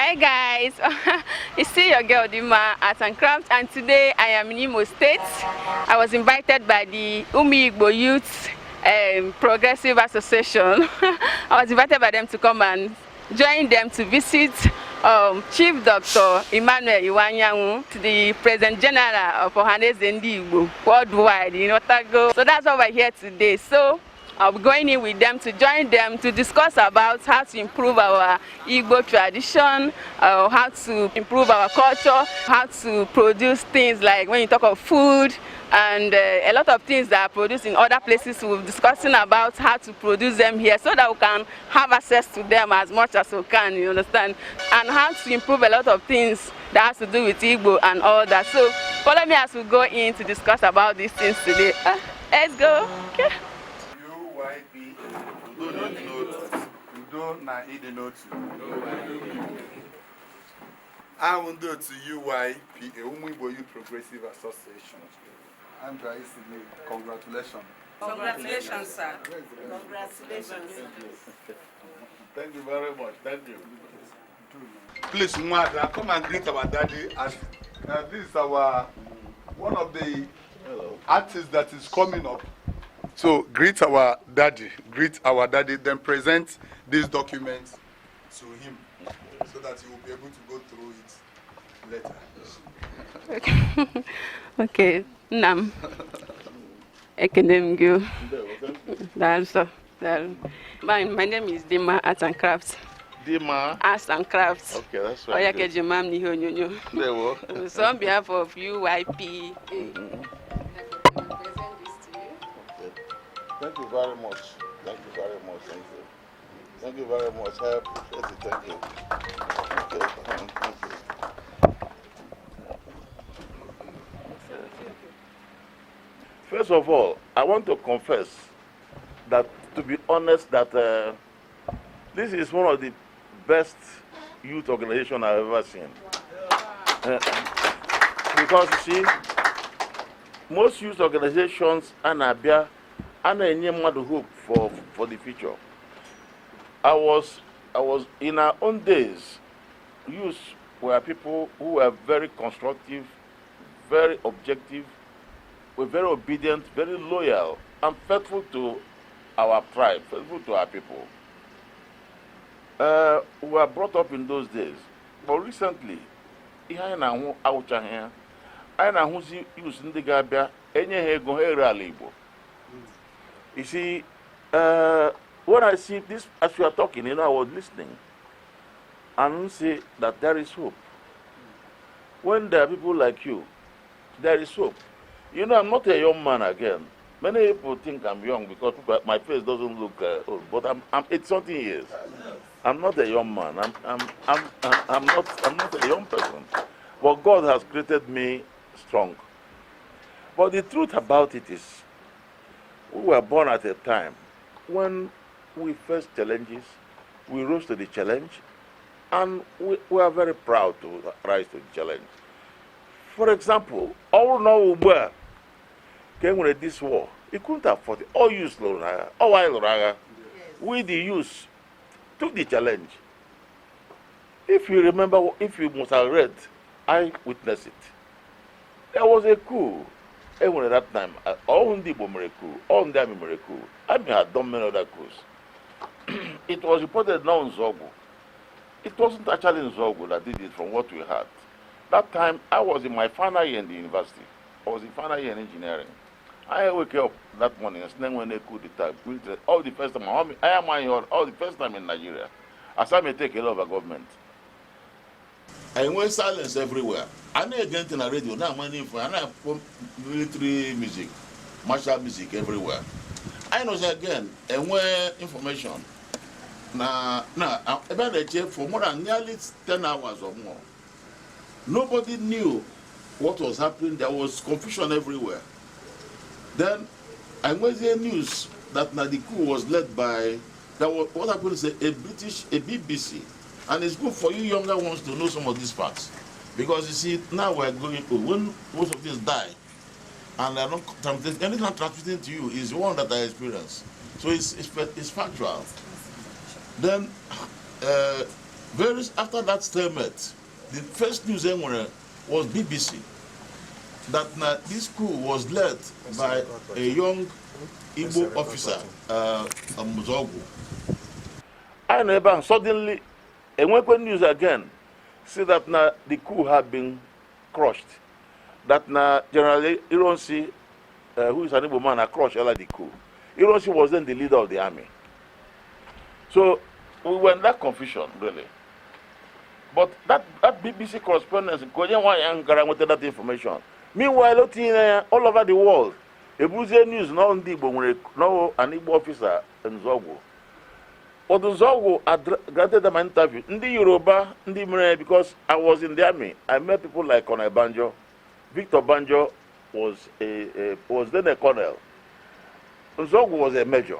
Hi guys, it's still your girl Dima Art and Craft, and today I am in Imo State. I was invited by the Igbo Youth Progressive Association. I was invited by them to come and join them to visit Chief Dr.Emmanuel Iwuanyanwu, the President General of Ohaneze Ndigbo worldwide in Otago. So that's why we're here today. So I'll be going in with them to join them to discuss about how to improve our Igbo tradition, how to improve our culture, how to produce things like when you talk of food and a lot of things that are produced in other places. We're discussing about how to produce them here so that we can have access to them as much as we can, you understand, and how to improve a lot of things that has to do with Igbo and all that. So follow me as we go in to discuss about these things today. Let's go. Okay. I will do to UYP, Igbo Youth Progressive Association. I'm Dr. Congratulations. Congratulations, sir. Congratulations. Thank you very much. Thank you. Please, Mwada, come and greet our daddy. This is our one of the artists that is coming up. So greet our daddy, then present this document to him so that he will be able to go through it later. Okay, Nam. Ekenemgyo. My name is Dima Art and Crafts. Dima Arts and Crafts. Okay, that's right. So on behalf of UYP, Thank you very much. Thank you very much. Thank you. Thank you very much. I appreciate it. Thank you. Okay. Thank you. First of all, I want to confess that, to be honest, that this is one of the best youth organizations I've ever seen. Because you see, most youth organizations and any hope for the future. I was in our own days, youth were people who were very constructive, very objective, were very obedient, very loyal, and faithful to our tribe, faithful to our people. We were brought up in those days. But recently, I you see, when I see this, as we are talking, I was listening and say that there is hope. When there are people like you, there is hope. I'm not a young man again. Many people think I'm young because my face doesn't look old, but I'm 80-something years. I'm not a young man. I'm not a young person. But God has created me strong. But the truth about it is, we were born at a time when we faced challenges, we rose to the challenge, and we are very proud to rise to the challenge. For example, all know where came with this war, it couldn't afford it. All youth, we the youth took the challenge. If you remember, if you must have read, I witnessed it. There was a coup. Even at that time, all Ndigbo were a coup, all Ndami were a coup. I had done many other coups. It was reported now in Zogu. It wasn't actually in Zogu that did it from what we had. That time, I was in my final year in the university. I was in final year in engineering. I wake up that morning and then when they coup d'etat, all the first time, all the first time in Nigeria. As I may take a lot of a government. I went silence everywhere. I know again in the radio, now money for I have military music, martial music everywhere. I know again, and where information. Now, about the check for more than nearly 10 hours or more. Nobody knew what was happening. There was confusion everywhere. Then I went the news that the coup was led by, that was, what happened is a BBC. And it's good for you younger ones to know some of these facts. Because you see, now we're going to, when most of these die, and they're not transmitting, anything I'm transmitting to you is one that I experienced. So it's factual. Then After that stalemate, the first news was BBC that this coup was led by a young Igbo officer, Muzogu. I never suddenly, and when news again, see that the coup had been crushed. That General Ironsi, who is an Igbo man, crushed the coup. Ironsi was then the leader of the army. So we were in that confusion, really. But that BBC correspondence, wanted that information. Meanwhile, all over the world, the news now Ndigbo, now an Igbo officer in Zogo. But Zogo granted them an interview. Ndi Yoruba, Ndi Mre, because I was in the army. I met people like Colonel Banjo. Victor Banjo was then a colonel. Zogo was a major.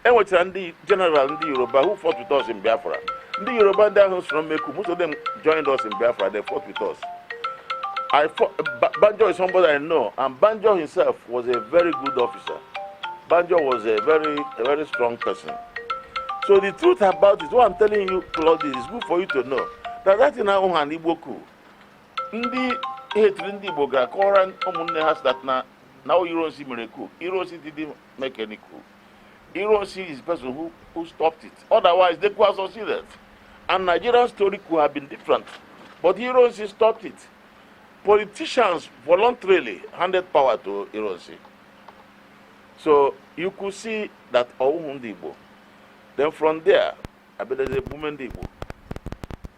And what's the general Ndi Yoruba who fought with us in Biafra. The Yoruba from Meku, most of them joined us in Biafra, they fought with us. Banjo is somebody I know, and Banjo himself was a very good officer. Banjo was a very strong person. So the truth about it, what I'm telling you, Claudia, is good for you to know. That in our own Igbo coup. Ndi Ndigbo Grakora Omunne has that now you don't see miracle. You don't see didn't make any coup. You don't see is the person who stopped it. Otherwise, they could have succeeded. And Nigerian story could have been different. But Ironsi stopped it. Politicians voluntarily handed power to Ironsi. So you could see that Ndigbo. Then from there, I bet there's a woman Ndigbo.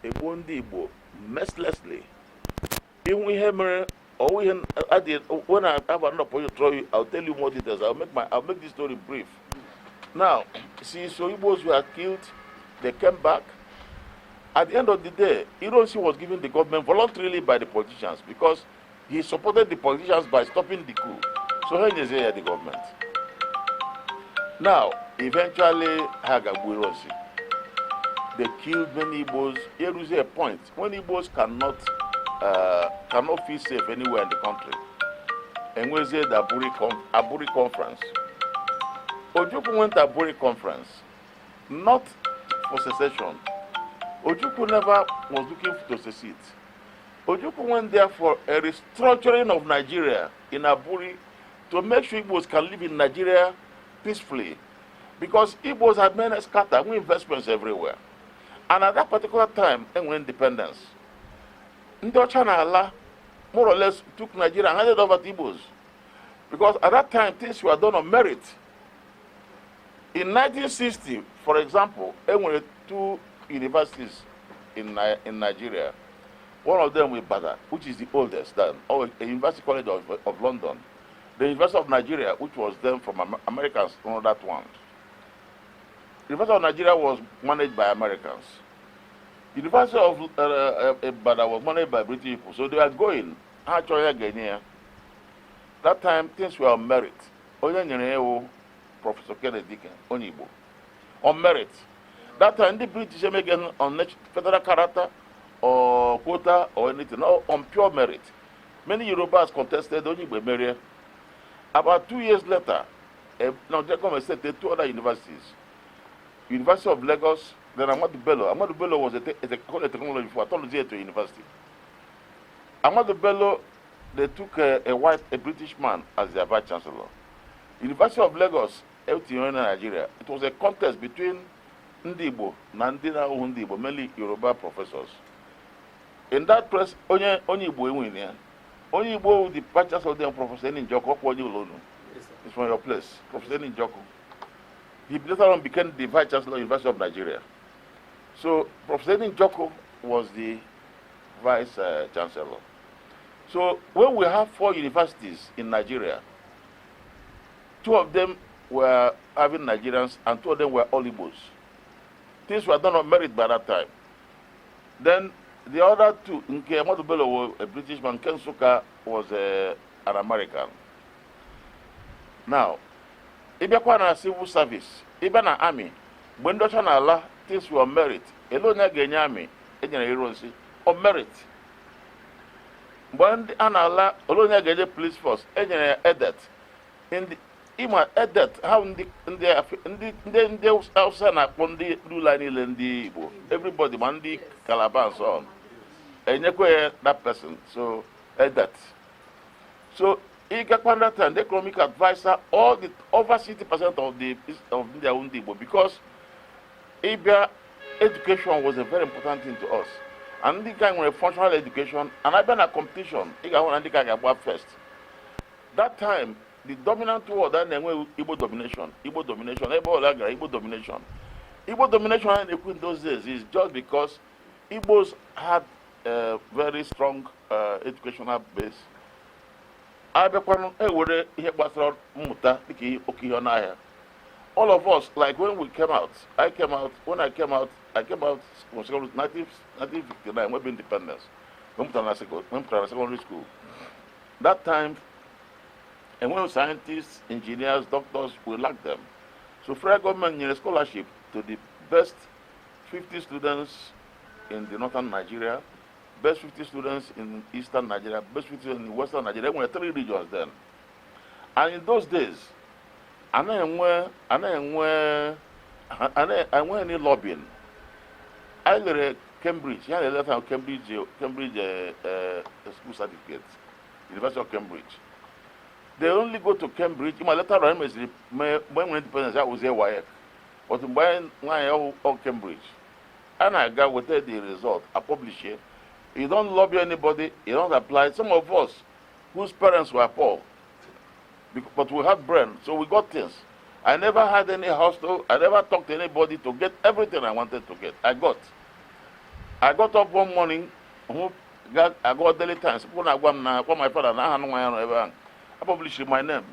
A woman Ndigbo, mercilessly. Even we hammer, or we when I have an opportunity to throw you, I'll tell you more details. I'll make this story brief. Now, see, so Igbos were killed, they came back. At the end of the day, Ironsi was given the government voluntarily by the politicians because he supported the politicians by stopping the coup. So Ohaneze had the government. Now, eventually, Hagabu Ironsi. They killed many Igbos. Here is a point when Igbos cannot feel safe anywhere in the country. And we say the Aburi conference. Ojukwu went to Aburi conference, not for secession. Ojukwu never was looking to secede. Ojukwu went there for a restructuring of Nigeria in Aburi to make sure Igbos can live in Nigeria peacefully. Because Igbos had many scattered investments everywhere. And at that particular time, when independence, Ndocha na Ala more or less took Nigeria and handed over to Igbos. Because at that time, things were done on merit. In 1960, for example, there were two universities in Nigeria. One of them was Bada, which is the oldest, or a University College of London. The University of Nigeria, which was then from Americans, know that one. The University of Nigeria was managed by Americans. The University of Bada was managed by British people. So they were going, that time things were on merit. Professor Kennedy Onigbo. On merit. That time the British again on federal character or quota or anything, no, on pure merit. Many Yorubas contested Onigbo Meria. About 2 years later, now they come and said there are two other universities. University of Lagos, then Ahmadu Bello. Ahmadu Bello was a technology for technology to university. Ahmadu Bello, they took a British man as their vice chancellor. University of Lagos, Nigeria. It was a contest between Ndigbo, Nandina Ndigbo, mainly Yoruba professors. In that press, Onigbo win here. Onigbo, the vice chancellor, them Professor Njoko, it's from your place, Professor Njoko. He later on became the vice chancellor of the University of Nigeria. So Professor Njoko was the vice chancellor. So when we have 4 universities in Nigeria, 2 of them were having Nigerians and 2 of them were all Igbos. Things were done on merit by that time. Then the other 2, Nke Ahmadu Bello was a British man, Ken Suka was an American. Now, Ibekwa na civil service, Ibe na army, when Ndocha na Ala, things were on merit. Elonya genye army, enyere Ironsi, on merit. When Ana Ala, Elonya genye police force, enyere Edet. ịma edet ha ndị Hausa na-akpọ ndị rula niile ndị Igbo, everybody ma ndị Calabar and so on, enyekwa ya that person, so edet. So ịgakwa that time, the economic advisor, over 60% of the Ndigbo, because Ibia education was a very important thing to us. And the guy with functional education, and I've been a competition, first. That time, the dominant word that they were Igbo domination, Igbo domination. Igbo domination in those days is just because Igbos had a very strong educational base. All of us, like when we came out, when I came out from 1959, we were independence. Went to secondary school. That time, and when scientists, engineers, doctors, we lacked them. So federal government gave a scholarship to the best 50 students in the northern Nigeria, best 50 students in eastern Nigeria, best 50 students in western Nigeria. There were 3 regions then. And in those days, I went any lobbying. I got a Cambridge. Yeah, I left out Cambridge school certificate, University of Cambridge. They only go to Cambridge. In my letter, when independence, I was here, but when I on Cambridge, and I got with the result, I publish it. You don't lobby anybody. You don't apply. Some of us, whose parents were poor, but we had brain, so we got things. I never had any hostel. I never talked to anybody to get everything I wanted to get. I got up one morning. I got daily times. When I my father, I published my name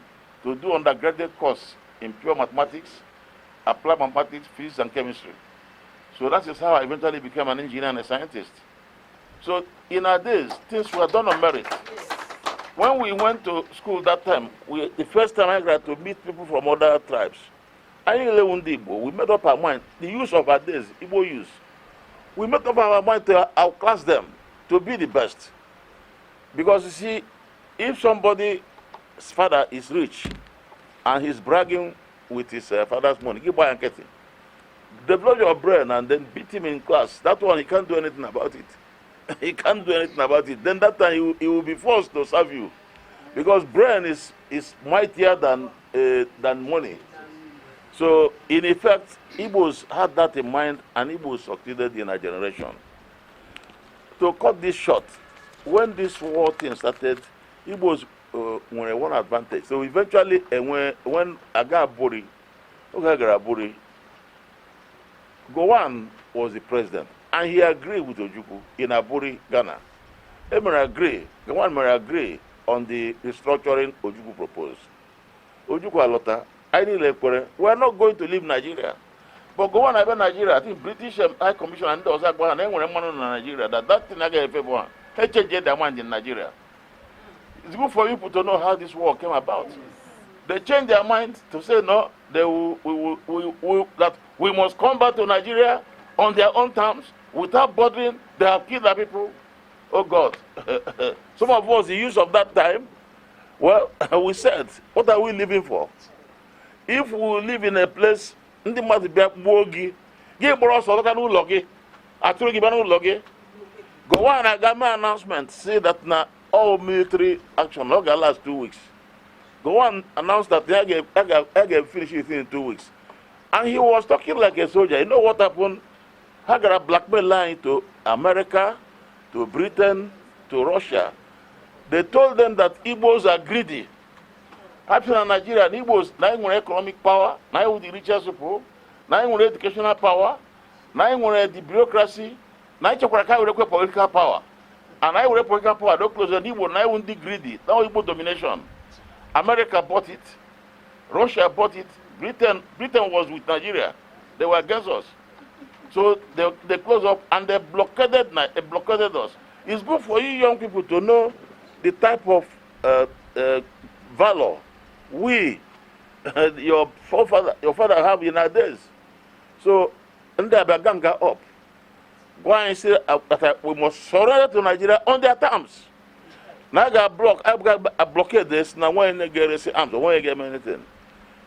to do undergraduate course in pure mathematics, applied mathematics, physics, and chemistry. So that is how I eventually became an engineer and a scientist. So in our days, things were done on merit. When we went to school that time, the first time I got to meet people from other tribes, I knew Ndigbo. We made up our mind, the use of our days, Igbo use. We made up our mind to outclass them, to be the best. Because you see, if somebody's father is rich and he's bragging with his father's money, give buy and get him. Develop your brain and then beat him in class. That one, he can't do anything about it. He can't do anything about it. Then that time he will be forced to serve you, because brain is mightier than money. So in effect, Igbos had that in mind, and Igbos succeeded in a generation. To cut this short, when this war thing started, Igbos were one advantage. So eventually, when Agaburi, Gowon was the president. And he agreed with Ojukwu in Aburi, Ghana. Gowon may agree on the restructuring Ojukwu proposed. Ojukwu Alota, we are not going to leave Nigeria. But Gowon about Nigeria, I think British High Commission and those and in Nigeria, that thing I get a favor. They changed their mind in Nigeria. It's good for people to know how this war came about. They changed their mind to say no, that we must come back to Nigeria on their own terms, without bothering. They have killed their people. Oh God. Some of us, the use of that time, well, we said, what are we living for? If we live in a place, ndị mmadụ bịa gbuo gị gbara ọsọ lọta n'ụlọ gị, atụrụ gị bịa n'ụlọ gị, Gowon na government announcement say that now all military action not gonna last 2 weeks. Gowon announced that I get finish it in 2 weeks. And he was talking like a soldier. You know what happened? He got a blackmail line to America, to Britain, to Russia. They told them that Igbos are greedy. Actually, in Nigeria, Igbos, now have economic power, now have the richest people, now have educational power, now have the bureaucracy, now have political power. And I have political power, don't close the Igbo, now have the greedy, now Igbo domination. America bought it, Russia bought it, Britain was with Nigeria. They were against us. So they closed up and they blockaded us. It's good for you young people to know the type of valor your father have in our days. So and they ganga up. Go and say that we must surrender to Nigeria on their terms. Now I got blockade this, now when they get arms, when you get anything.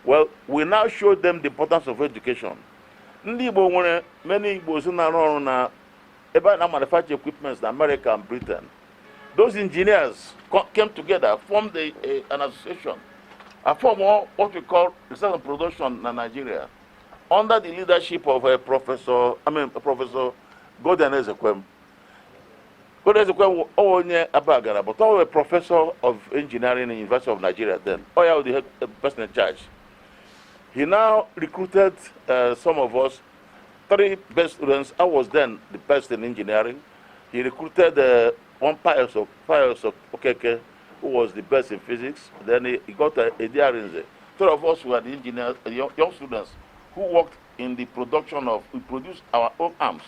Well, we now show them the importance of education. Ndigbo nwere many Igbos na-arụ ọrụ na ebe na manufacture equipments in America and Britain. Those engineers came together, formed an association, formed what we call research and production in Nigeria, under the leadership of Professor Ohaneze. Ohaneze onye abagara, but I was a professor of engineering in the University of Nigeria then. I was the person in charge. He now recruited some of us, 3 best students. I was then the best in engineering. He recruited one Pius Okeke, who was the best in physics. Then he got a Diarinze. 3 of us were the engineers, young students, who worked in the production of, we produced our own arms.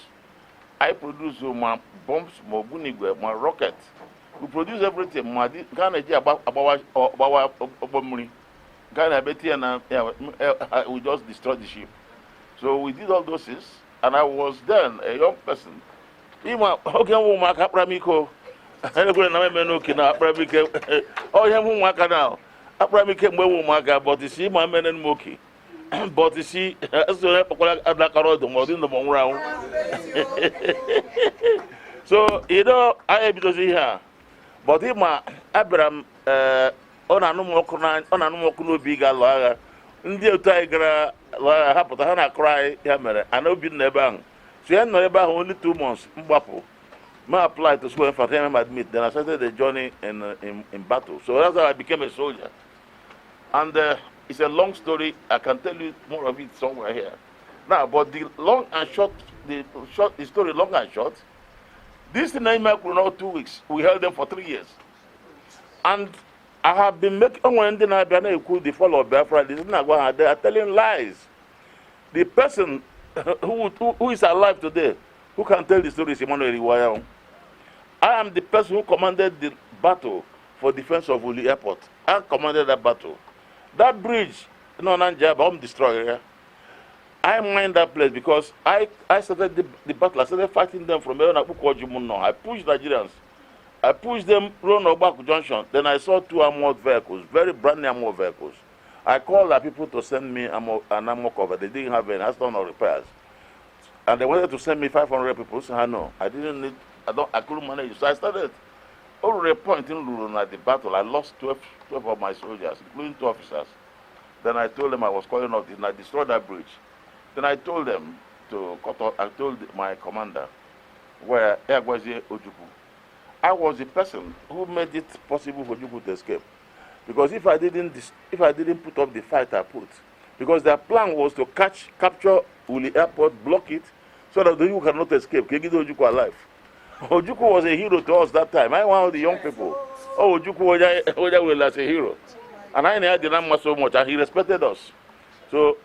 I produced my bombs, my bunigwe, my rockets. We produced everything. We just destroyed the ship. So we did all those things, and I was then a young person. But you see, my men and Moki. But you see, so you know, I am to see here. But if my Abraham on a no bigger lawyer, India Tiger lawyer happened to Hannah cry, Yammer, and no been never. So I know about only 2 months. Mbapo. I applied to school for him admit. Then I started the journey in battle. So that's how I became a soldier. And it's a long story. I can tell you more of it somewhere here. Now, but the long and short, the story long and short. This in Naimak now 2 weeks. We held them for 3 years. And I have been making when the follow Biafra, they are telling lies. The person who is alive today, who can tell the story is Iwuanyanwu. I am the person who commanded the battle for defense of Uli Airport. I commanded that battle. That bridge, Nanja bomb destroyer. I mind that place because I started the battle. I started fighting them from I pushed Nigerians. I pushed them run Obaku Junction. Then I saw 2 armored vehicles, very brand new armored vehicles. I called the people to send me an armor cover. They didn't have any. I still no repairs. And they wanted to send me 500 people. So I know. I couldn't manage. So I started. Over a point in Lulun at the battle, I lost 12 of my soldiers, including 2 officers. Then I told them I was calling off this, and I destroyed that bridge. Then I told them to cut off. I told my commander, where Egwazie Ojukwu. I was the person who made it possible for Ojukwu to escape. Because if I didn't put up the fight I put, because their plan was to capture Uli Airport, block it, so that the Ojukwu cannot escape. Kegido Ojukwu alive. Ojukwu was a hero to us that time. I one of the young people. Oh, Ojukwu was as a hero. And I didn't like so much, and he respected us. So,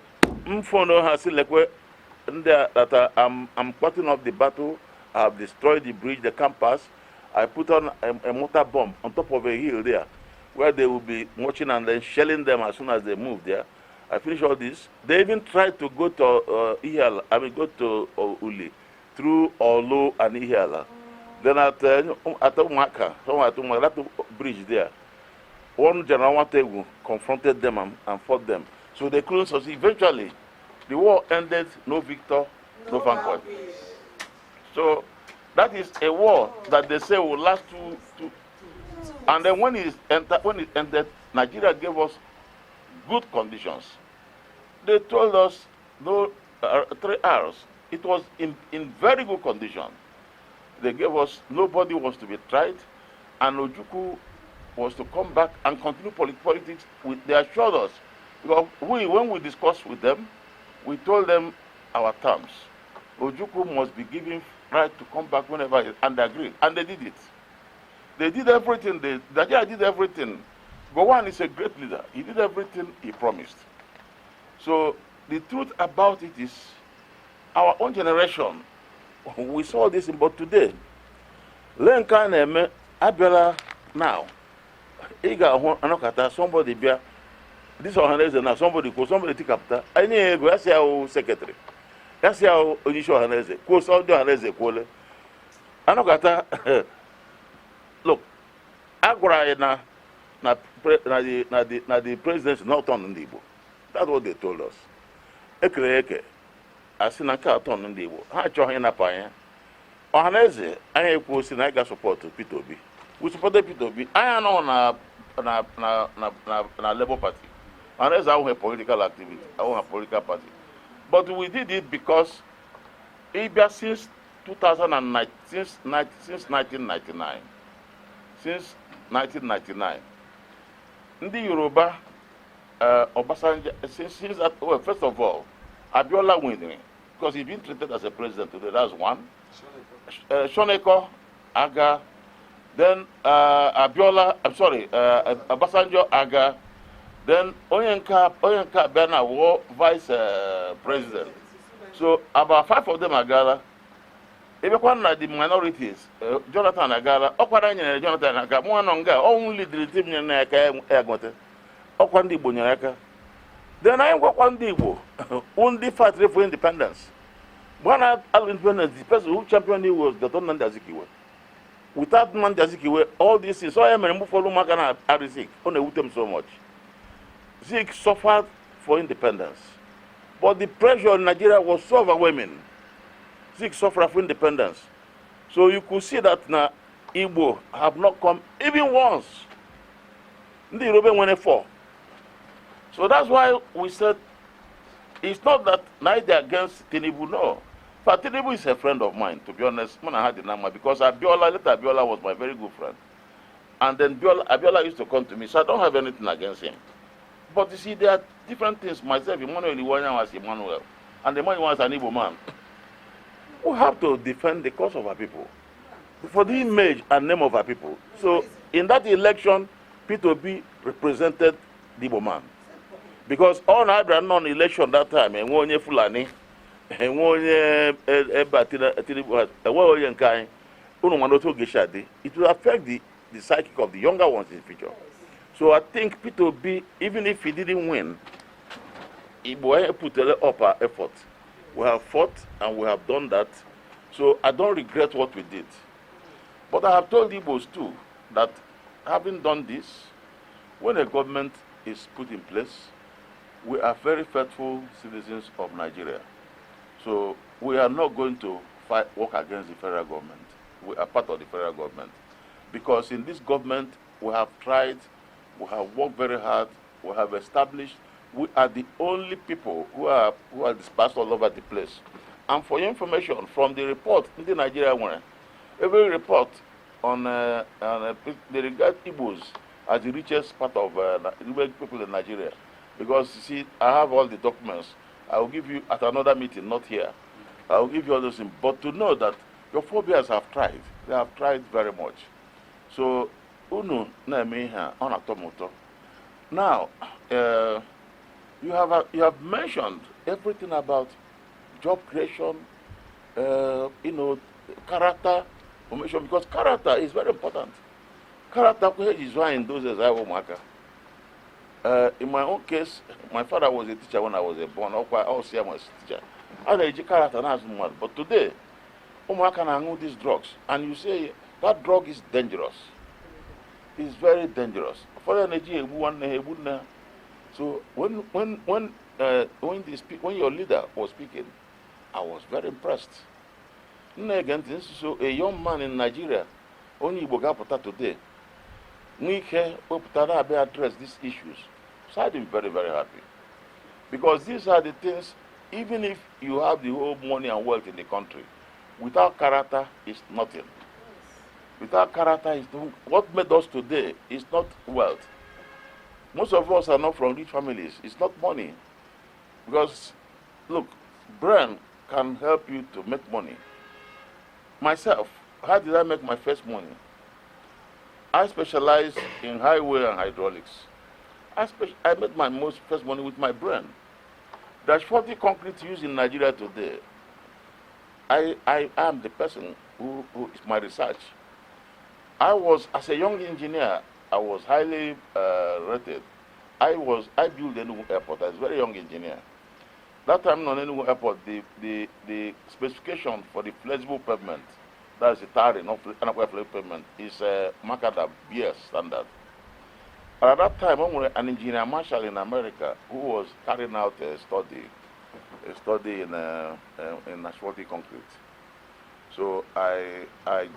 Mfono has that I'm cutting off the battle. I have destroyed the bridge, the campus. I put on a mortar bomb on top of a hill there, where they will be watching and then shelling them as soon as they move there. I finished all this. They even tried to go to Uli through Olu and Ihiala. Then at Umaka, that bridge there, one General Wategu confronted them and fought them. So they couldn't succeed. Eventually, the war ended, no victor, no vanquished. So that is a war that they say will last two. And then when it ended, Nigeria gave us good conditions. They told us no 3 hours. It was in very good condition. They gave us, nobody was to be tried, and Ojukwu was to come back and continue politics. They assured us, because when we discussed with them, we told them our terms. Ojukwu must be given right to come back whenever, and they agreed, and they did it. They did everything. Nigeria did everything. Gowon is a great leader. He did everything he promised. So the truth about it is, our own generation, we saw this, but today, Lenka Neme Abela now, Iga Anokata, somebody bear this Ohaneze now, somebody take up that. I need to ask our secretary. That's how initial Ohaneze, quotes all the Ohaneze quole. Anokata, look, Agora na the president is not on Ndigbo. That's what they told us. Eke, asị na nke atọ ndị Igbo ha achọghị ịnapụ anya. Ohaneze anyị ekwu si na anyị ga-support Peter Obi. We supported Peter Obi. Anyị anọ na Labour Party. Ohaneze ahụghị political activity, ahụghị political party. But we did it because since 2009, since 1999, ndị Yoruba, Obasanjo, since that, well, first of all, Abiola winning, because he's been treated as a president today, that's one. Shoneko, Aga, then Obasanjo, Aga, then Oyenka Bena war vice president. So about 5 of them are Agara. Even one of the minorities, Jonathan Agara, Okwaranya Jonathan Agara, Mwanonga, only the team in Agote, Okwandi Bunyaka. Then I walk one Ndigbo, only fight for independence. One independence, the person who championed it was Dr. Nandazikiwe. Without Nandazikiwe, all this is so I am removed for Lumagana Arisik, on a Utem so much. Zik suffered for independence. But the pressure in Nigeria was so overwhelming. Zik suffered for independence. So you could see that now Igbo have not come even once. The European went for. So that's why we said it's not that neither against Tinubu, no. But Tinubu is a friend of mine, to be honest. When I had the number, because Abiola was my very good friend. And then Abiola used to come to me, so I don't have anything against him. But you see, there are different things. Myself, Emmanuel Iwuanyanwu was Emmanuel, and Emmanuel was an Igbo man. We have to defend the cause of our people, for the image and name of our people. So in that election, Peter Obi represented the Igbo man. Because all Abra non-election that time, and one year Fulani, and 1 year it will affect the psychic of the younger ones in the future. So I think Peter Obi, even if he didn't win, Igbo put a up our effort. We have fought and we have done that. So I don't regret what we did. But I have told Igbos too that having done this, when a government is put in place, we are very faithful citizens of Nigeria. So we are not going to work against the federal government. We are part of the federal government. Because in this government, we have tried, we have worked very hard, we have established, we are the only people who are dispersed all over the place. And for your information, from the report in the Nigeria one, every report on they regard Igbos as the richest part of people in Nigeria. Because you see, I have all the documents. I will give you at another meeting, not here. I will give you all those things. But to know that your phobias have tried. They have tried very much. So, unu na meha on atomoto. Now, you have mentioned everything about job creation, character formation, because character is very important. Character is why in those days I will mark. In my own case, my father was a teacher when I was born. I was a teacher. I had a character, but today, can hang these drugs, and you say that drug is dangerous. It's very dangerous. For energy, so when your leader was speaking, I was very impressed. So a young man in Nigeria, only Bogapota today, we can address these issues. So I've been very, very happy. Because these are the things, even if you have the whole money and wealth in the country, without character, it's nothing. Without character, it's not, what made us today is not wealth. Most of us are not from rich families. It's not money. Because, look, brain can help you to make money. Myself, how did I make my first money? I specialize in highway and hydraulics. I made my first money with my brain. There's 40 concrete used in Nigeria today. I am the person who is my research. As a young engineer, I was highly rated. I built Enugu Airport as a very young engineer. That time on Enugu Airport, the specification for the flexible pavement, that is the tarring, not flexible pavement, is Macadam BS standard. At that time, I was an engineer marshal in America who was carrying out a study in asphalt concrete. So I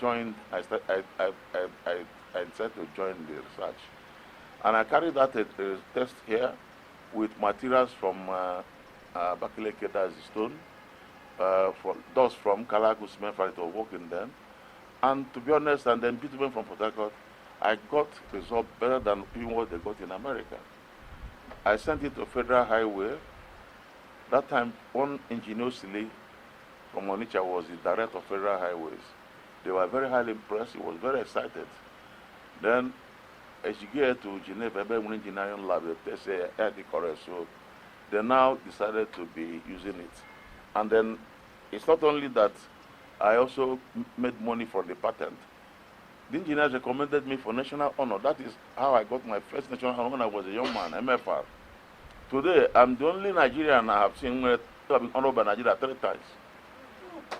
joined. I decided to join the research, and I carried out a test here with materials from Bakileke, that's stone, for dust from Kalagu cement factory to work in them, and to be honest, and then bitumen from Port Harcourt, I got results better than even what they got in America. I sent it to Federal Highway. That time, one engineer Sili from Onitsha was the director of Federal Highways. They were very highly impressed. He was very excited. Then, as you get to Geneva, engineering lab, they say, correct. So they now decided to be using it. And then, it's not only that, I also made money for the patent. The engineers recommended me for national honor. That is how I got my first national honor when I was a young man, MFR. Today, I'm the only Nigerian I have seen who have been honored by Nigeria 3 times.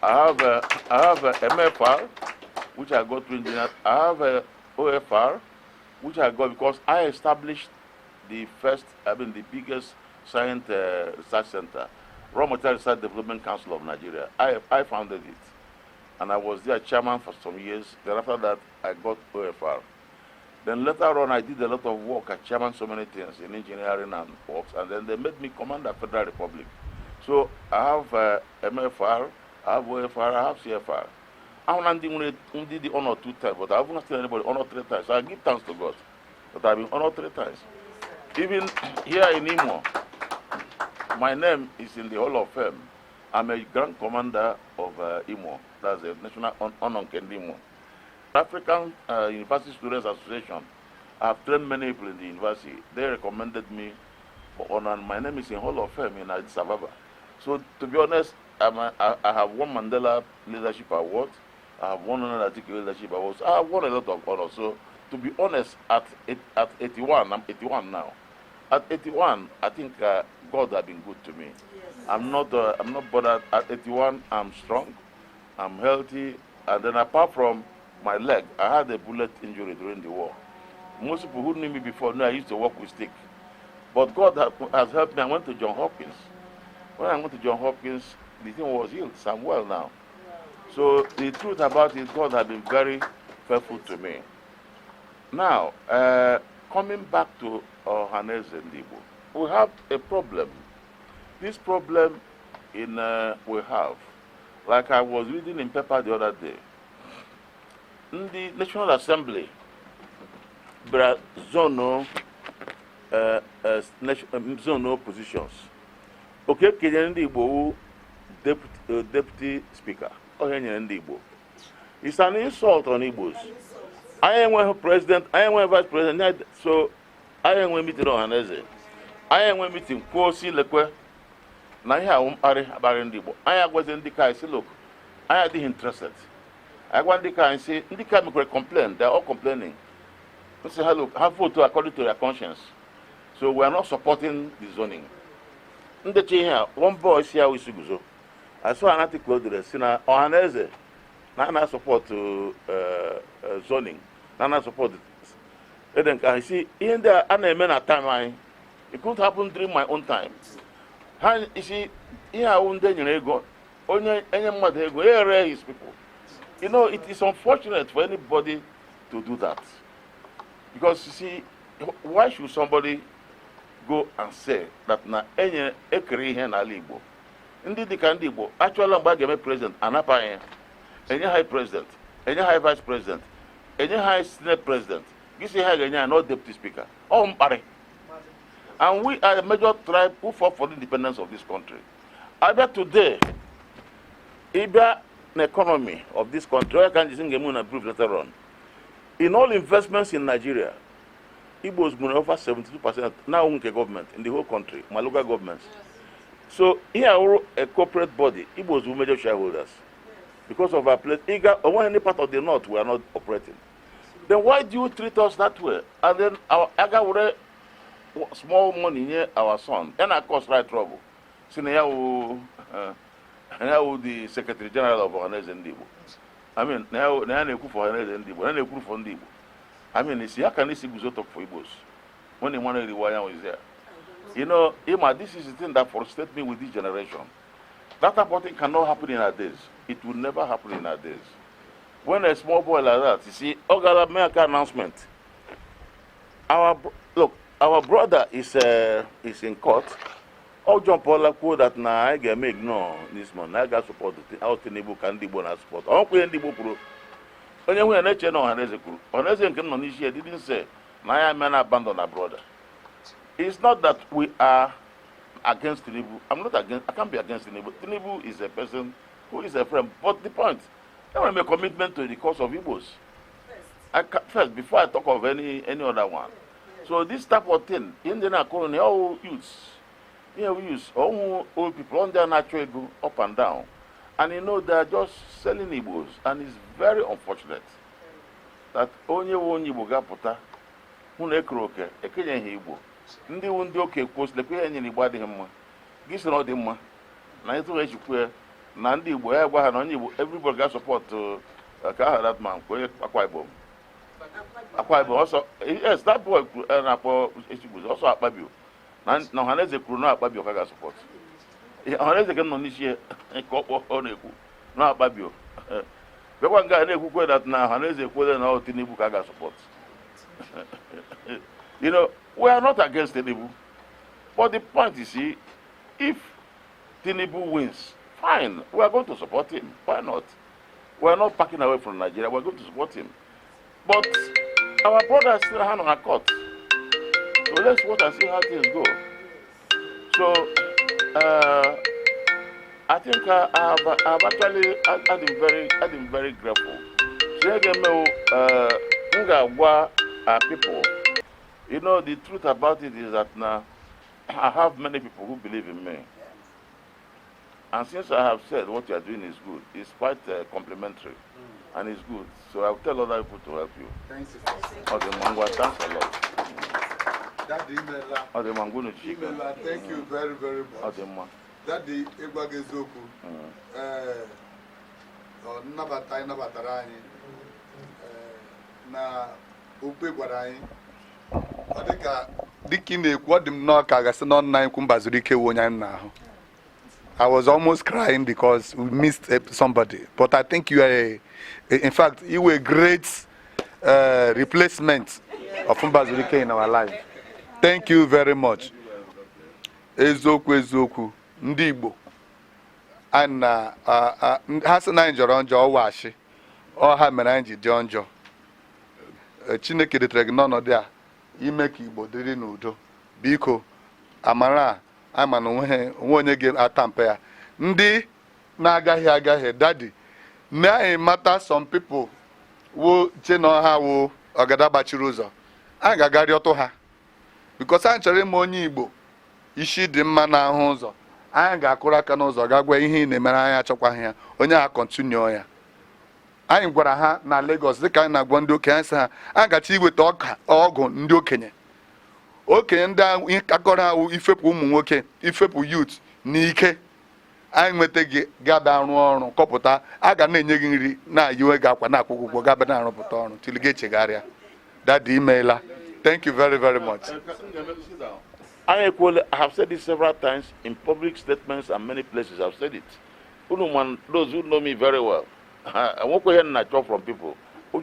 I have a MFR, which I got through engineers. I have a OFR, which I got because I established the biggest science research center, Raw Material Research Development Council of Nigeria. I founded it. And I was their chairman for some years. Then after that, I got OFR. Then later on, I did a lot of work. I chairman so many things in engineering and works. And then they made me commander of Federal Republic. So I have MFR, I have OFR, I have CFR. I'm did the honor 2 times, but I haven't seen anybody honor 3 times. So I give thanks to God that I've been honored 3 times. Even here in Imo, my name is in the Hall of Fame. I'm a Grand Commander of Imo. That's the National Honor Kendimo. African University Students Association. I've trained many people in the university. They recommended me for honor, and my name is in Hall of Fame in Addis Ababa. So, to be honest, I have won Mandela Leadership Award. I have won another Leadership Award. I have won a lot of honors. So, to be honest, at 81, I'm 81 now. At 81, I think God has been good to me. Yes. I'm not bothered. At 81, I'm strong. I'm healthy, and then apart from my leg, I had a bullet injury during the war. Most people who knew me before knew I used to walk with stick. But God has helped me. I went to John Hopkins. When I went to John Hopkins, the thing was healed. So I'm well now. So the truth about it, God has been very faithful to me. Now, coming back to Ohaneze Ndigbo, we have a problem. This problem we have, like I was reading in paper the other day, in the National Assembly, there are zonal positions. Okay, Kenyan Ndigbo, deputy speaker, Ohaneze Ndigbo. It's an insult on Igbos. I am one president, I am one vice president, so I am one meeting Ohaneze. I am one meeting Kwosi Lekwe. Now here about Ndigbo. I was in the car. I said, look, I am interested. I went in the car and say, in the car we complain. They are all complaining. I say, look, have photo according to their conscience. So we are not supporting the zoning. In the here, one boy is here with Suguzo. I saw an article that said, Ohaneze, Nana support zoning. Nana support it. Then I see in there, at time it could happen during my own time. You see, here only any mother go his people. You know, it is unfortunate for anybody to do that. Because you see, why should somebody go and say that na any ekere here na Igbo? Ndi dika Ndigbo, actually I'm going to president, anapa any high president, any high vice president, any high senate president, this is high not deputy speaker. Oh, Mpare. And we are a major tribe who fought for the independence of this country. I bet today, the economy of this country, I can just prove later on. In all investments in Nigeria, Igbos going over 72% now in the government, in the whole country, my local governments. So here a corporate body, Igbos were major shareholders. Because of our place, or any part of the north, we are not operating. Then why do you treat us that way? And then our aga small money near our son, and of course right trouble. So now the Secretary General of Ohaneze Ndigbo. I mean, now for Ohaneze Ndigbo, now for Ndigbo. I mean, how can this Igbo talk for Igbos? when Iwuanyanwu is there. You know, Ima, this is the thing that frustrates me with this generation. That type of thing cannot happen in our days. It will never happen in our days. When a small boy like that, you see, Ogala make an announcement. Look, our brother is in court. All John Paul quote that now I get make no this month. I got support the out Ndigbo can Ndigbo na support. I don't Ndigbo pro. Only when I check no Ohaneze pro. Ohaneze can no issue didn't say now I man abandon our brother. It's not that we are against Ndigbo. I'm not against. I can't be against Ndigbo. Ndigbo is a person who is a friend. But the point, I want to make a commitment to the cause of Igbos. First, before I talk of any other one. So this type of thing, Indian colony, all youths, we use all old people on their natural go up and down. And you know, they are just selling Igbos. And it's very unfortunate that only one Igbo gapota, who nekroke, a Kenyan Igbo. Ndị ndị oke kwos lekwe enyi n'Igbo adịghị mma. Gị sị na ọ dị mma. Na ịtụ echukwe na ndị Igbo ya gwa ha na onye Igbo everybody got support to that man kwe Akwa Ibom. Akwa Ibom also yes that boy na for Echigbo also Akpabio. Na Ohaneze kwuru na Akpabio ka ga support. Ohaneze ke nọ n'isi ka ọ na-ekwu na Akpabio. Bekwa nga na-ekwukwe that na Ohaneze kwere na Tinubu ka ga support. You know, we are not against Tinubu. But the point is, see, if Tinubu wins, fine, we are going to support him. Why not? We are not backing away from Nigeria. We are going to support him. But our brothers still hand on a court. So let's wait and see how things go. So I think I've actually been very grateful. People. You know, the truth about it is that now I have many people who believe in me. And since I have said what you are doing is good, it's quite complimentary and it's good. So I'll tell other people to help you. Thanks. Thanks a lot. Daddy, thank you very, very much. Daddy, Igbagezoku, Nabatarani, na Upe Guarani. I was almost crying because we missed somebody. But I think you are, in fact, you were a great replacement of Mbazurike in our life. Thank you very much. Ezoku, Ndigbo. And Hasana Joronjo, Washi, or Hamenanji Jonjo. Chineke de Tregnono there. Imeki Igbo dịrị n'udo biko amara ama na onye ga-atampe ya ndị na-agaghị daddy may matter some people wo che na ha wo ogada gbachiri ụzọ a ga-agari ọtụ ha because anyị chọrọ ime onye Igbo isi dị mma n'ahụ ụzọ anyị ga-akụrụ aka n'ụzọ ga-agwa ihe ị na-emere anyị achọkwaghị ya onye ha continue ya anyị gwara ha na Lagos dịka anyị na-agwa ndị okenye sị ha a gacha iweta ọgụ ndị okenye ndị ahụ akọrọ ahụ ifepụ ụmụ nwoke ifepụ youth n'ike anyị nweta gị gaba arụ ọrụ kọpụta a ga na-enye gị nri na-ayiwe gị akwa na-akwụ ụgwọ gaba na-arụpụta ọrụ tili gị echegharịa. Daddy imeela. Thank you very, very much. I have said this several times in public statements and many places. I've said it. Those who know me very well, I won't go ahead and talk from people. I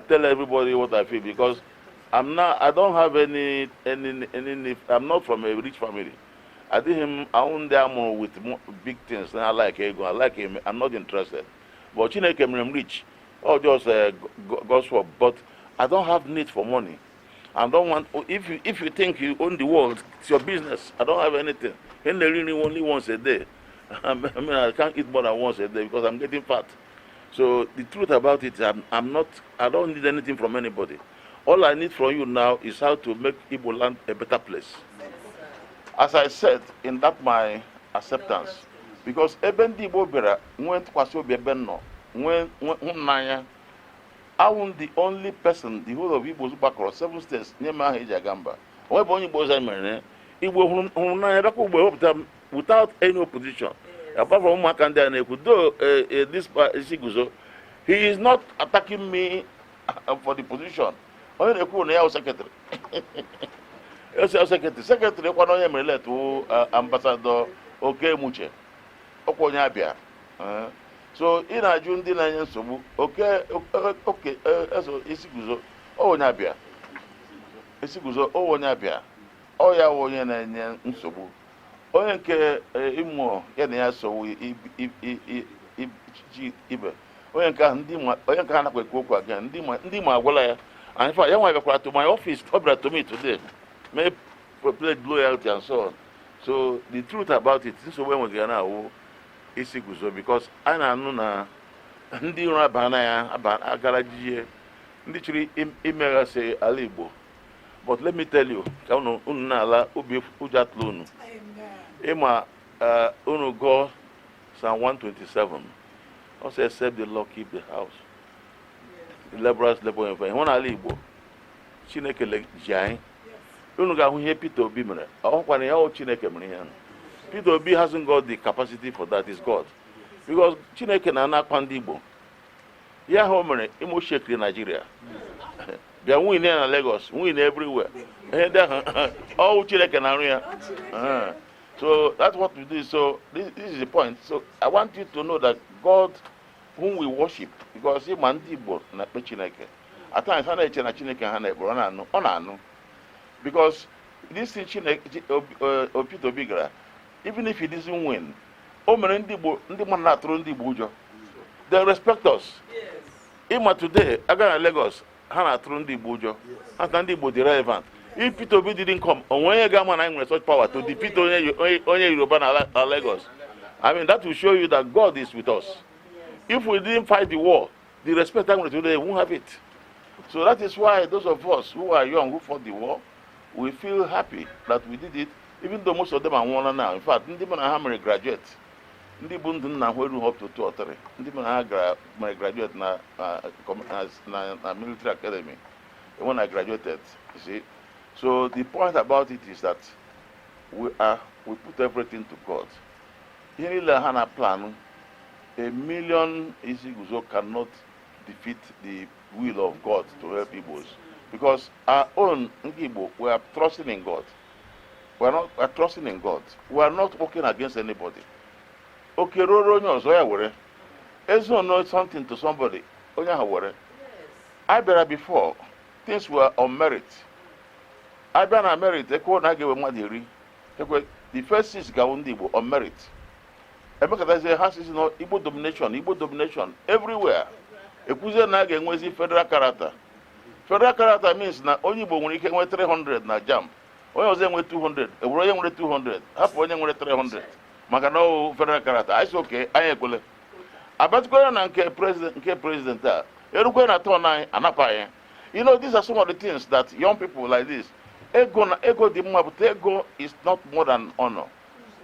tell everybody what I feel because I don't have any I'm not from a rich family. I think I own them with big things. And I like ego. I like him. I'm not interested. But Chineke I'm rich. Or just God's work. But I don't have need for money. I don't want. If you think you own the world, it's your business. I don't have anything. And they really only once a day. I mean, I can't eat more than once a day because I'm getting fat. So the truth about it, I don't need anything from anybody. All I need from you now is how to make Igbo land a better place. As I said in that my acceptance, because even Ndigbo bera went kwaso bebenno when I was the only person, the whole of Igbo back across 7 states near Mahijagamba. Why bonny boys I mean, Igbo without any opposition. Apart from Makanda and Ekudo, this Siguzo, he is not attacking me for the position. onye na-ekwu na ya secretary secretary kwa na onye mere let ambassador Okemuche ọkwa onye abịa so ị na-ajụ ndị na-enye nsogbu oke eso isi guzo onye abịa isi guzo onye abịa ọ ya onye na-enye nsogbu onye nke ịmụ ya na ya sowu ibe onye nke ahụ onye nke ha nakwa ekwu okwu aga ndị ma agwala ya and in fact ya nwa bịakwara to my office ọ bịara to me today may play loyalty and so on. So the truth about it, this is when we're gonna know isi guzo because I na-anụ na ndị iro abana ya agara jie ndị chiri imeghasị ala Igbo. But let me tell you, ka unu na-ala obi ụjọ atụla unu. Ịma unu go Psalm 127. Also except the Lord keep the house. The laborers labor in vain. Ịhụ n'ala Igbo Chineke ji anyị. Unu ga-ahụ ihe Peter Obi mere. Ọhụkwana ya Chineke mere ihe. Peter Obi hasn't got the capacity for that. It's God. Because Chineke na-anakwa ndị Igbo. Ya ha o mere ime ochekiri Nigeria. Bịa nwunye na Lagos, nwunye everywhere. Ihe ndị ahụ all Chineke na-arụ ya. So that's what we do. So this is the point. So I want you to know that God whom we worship, because He man ndị Igbo na-ekpe Chineke. At times ha na-eche na Chineke ha na-ekpe ọ na-anụ. Because this thing Peter Obi gara, even if he doesn't win, ndị mmadụ na-atụrụ ndị Igbo ụjọ. They respect us. Ịma today, aga na Lagos, ha na-atụrụ ndị Igbo ụjọ. Ha na ndị Igbo dị relevant. If Peter Obi didn't come, onwe ga-ama na nwere such power to defeat onye Yoruba na Lagos. I mean, that will show you that God is with us. If we didn't fight the war, the respect that we today, we won't have it. So that is why those of us who are young, who fought the war, we feel happy that we did it, even though most of them are one now. In fact, ndị mana ha mere graduate, ndị bụ ndụ nna hweru up to 2 or 3, ndị mana ha mere graduate na military academy. When I graduated, you see. So the point about it is that we put everything to God. Ihe niile ha na plan, 1 million isi guzo cannot defeat the will of God to help Igbos. Because our own Ndigbo, we are trusting in God. We are trusting in God. We are not working against anybody. Okay, Ezo knows something to somebody. I better before, things were on merit. I better on merit. The first 6 Ndigbo on merit. Igbo domination everywhere. Ekuze na ga-enwezi federal character. Federal character means na onye Igbo nwere ike nwe 300 na JAMB. Onye ọzọ enwe 200. Eburu onye nwere 200. Hapụ onye nwere 300. Maka na federal character. I say okay, anyị ekwele. Abatikwa na nke president a. Erukwe na turn anyị anapa anyị. You know, these are some of the things that young people like this. Ego dị mma, but ego is not more than honor.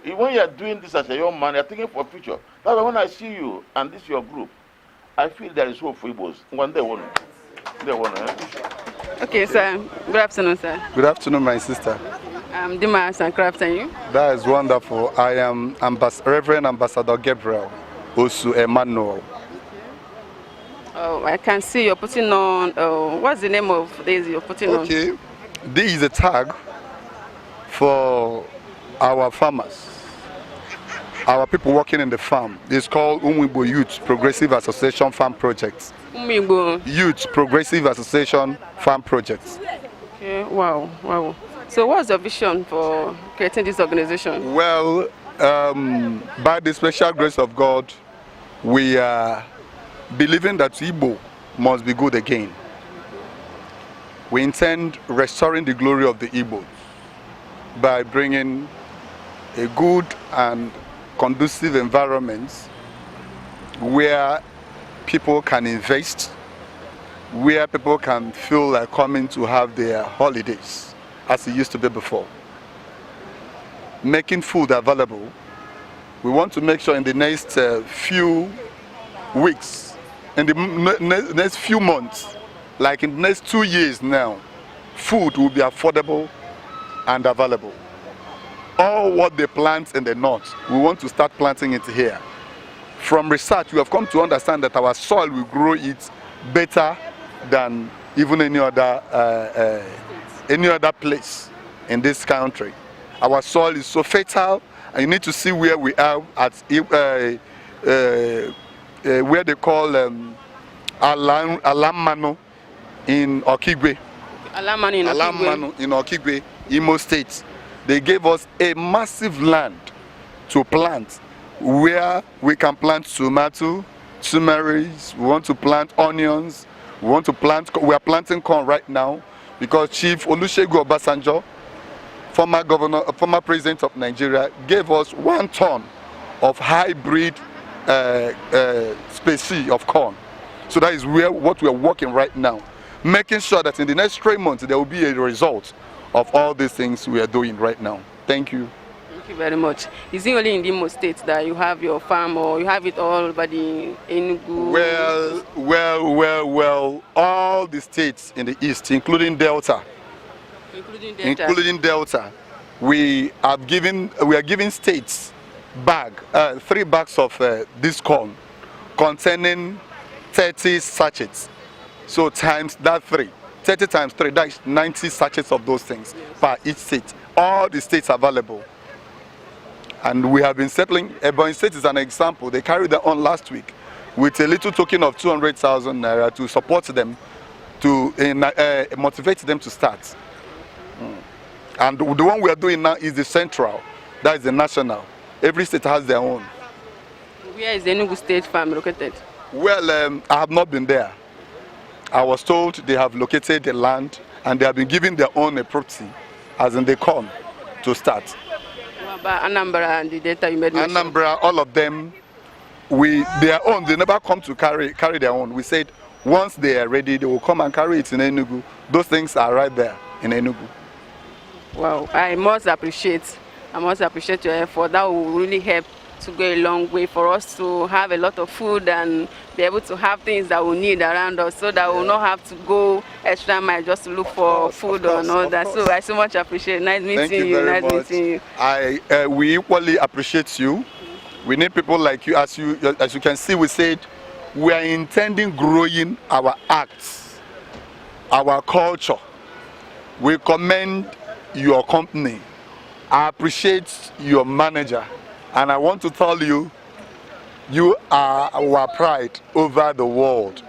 When you are doing this as a young man, you are thinking for future. That's why when I see you and this your group, I feel there is hope for Igbos. One day, one. Okay, sir. Good afternoon, sir. Good afternoon, my sister. I'm Dima Sancraft, and you? That is wonderful. I am Reverend Ambassador Gabriel Dr.Emmanuel. Oh, I can see you're putting on. What's the name of this you're putting on? Okay, this is a tag for our farmers, our people working in the farm. It's called Ndigbo Youth Progressive Association Farm Projects. Ndigbo Youth Progressive Association Farm Projects. Okay, wow. So what's your vision for creating this organization? Well, by the special grace of God, we are believing that Igbo must be good again. We intend restoring the glory of the Igbos by bringing a good and conducive environment where people can invest, where people can feel like coming to have their holidays as it used to be before. Making food available. We want to make sure in the next few weeks, in the next few months, like in the next 2 years now, food will be affordable and available. All what they plant in the north, we want to start planting it here. From research, we have come to understand that our soil will grow it better than even any other place in this country. Our soil is so fertile, and you need to see where we are at where they call Alamano in Okigwe. Alamano in Okigwe, Imo State. They gave us a massive land to plant, where we can plant tomato, turmeric, we want to plant onions, we are planting corn right now, because Chief Olusegun Obasanjo, former president of Nigeria, gave us 1 ton of hybrid species of corn. So that is what we are working right now, making sure that in the next 3 months there will be a result of all these things we are doing right now. Thank you. Thank you very much. Is it only in the Imo State that you have your farm, or you have it all over the Enugu? Well, all the states in the east, including Delta. Including Delta, we are giving states 3 bags of this corn containing 30 sachets. So times that 30 times 3, that is 90 sachets of those things per each state. All the states are available. And we have been settling. Ebonyi State is an example. They carried that on last week with a little token of 200,000 naira to support them, to motivate them to start. And the one we are doing now is the central, that is the national. Every state has their own. Where is the Enugu State farm located? Well, I have not been there. I was told they have located the land and they have been given their own property, as in the corn, to start. What about Anambra and the data you made mention? Anambra, all of them, their own, they never come to carry their own. We said once they are ready, they will come and carry it in Enugu. Those things are right there in Enugu. Wow, I must appreciate your effort. That will really help to go a long way for us to have a lot of food and be able to have things that we need around us, so that we'll not have to go extra mile just to look for food or all that. So I so much appreciate it. Nice meeting you. Nice meeting you. We equally appreciate you. We need people like you. As you can see, we said we are intending growing our arts, our culture. We commend your company. I appreciate your manager, and I want to tell you, you are our pride over the world.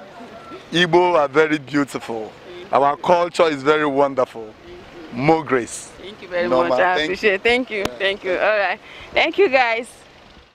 Igbo are very beautiful. Our culture is very wonderful. More grace. Thank you very much. I appreciate it. Thank you. Thank you. All right. Thank you, guys.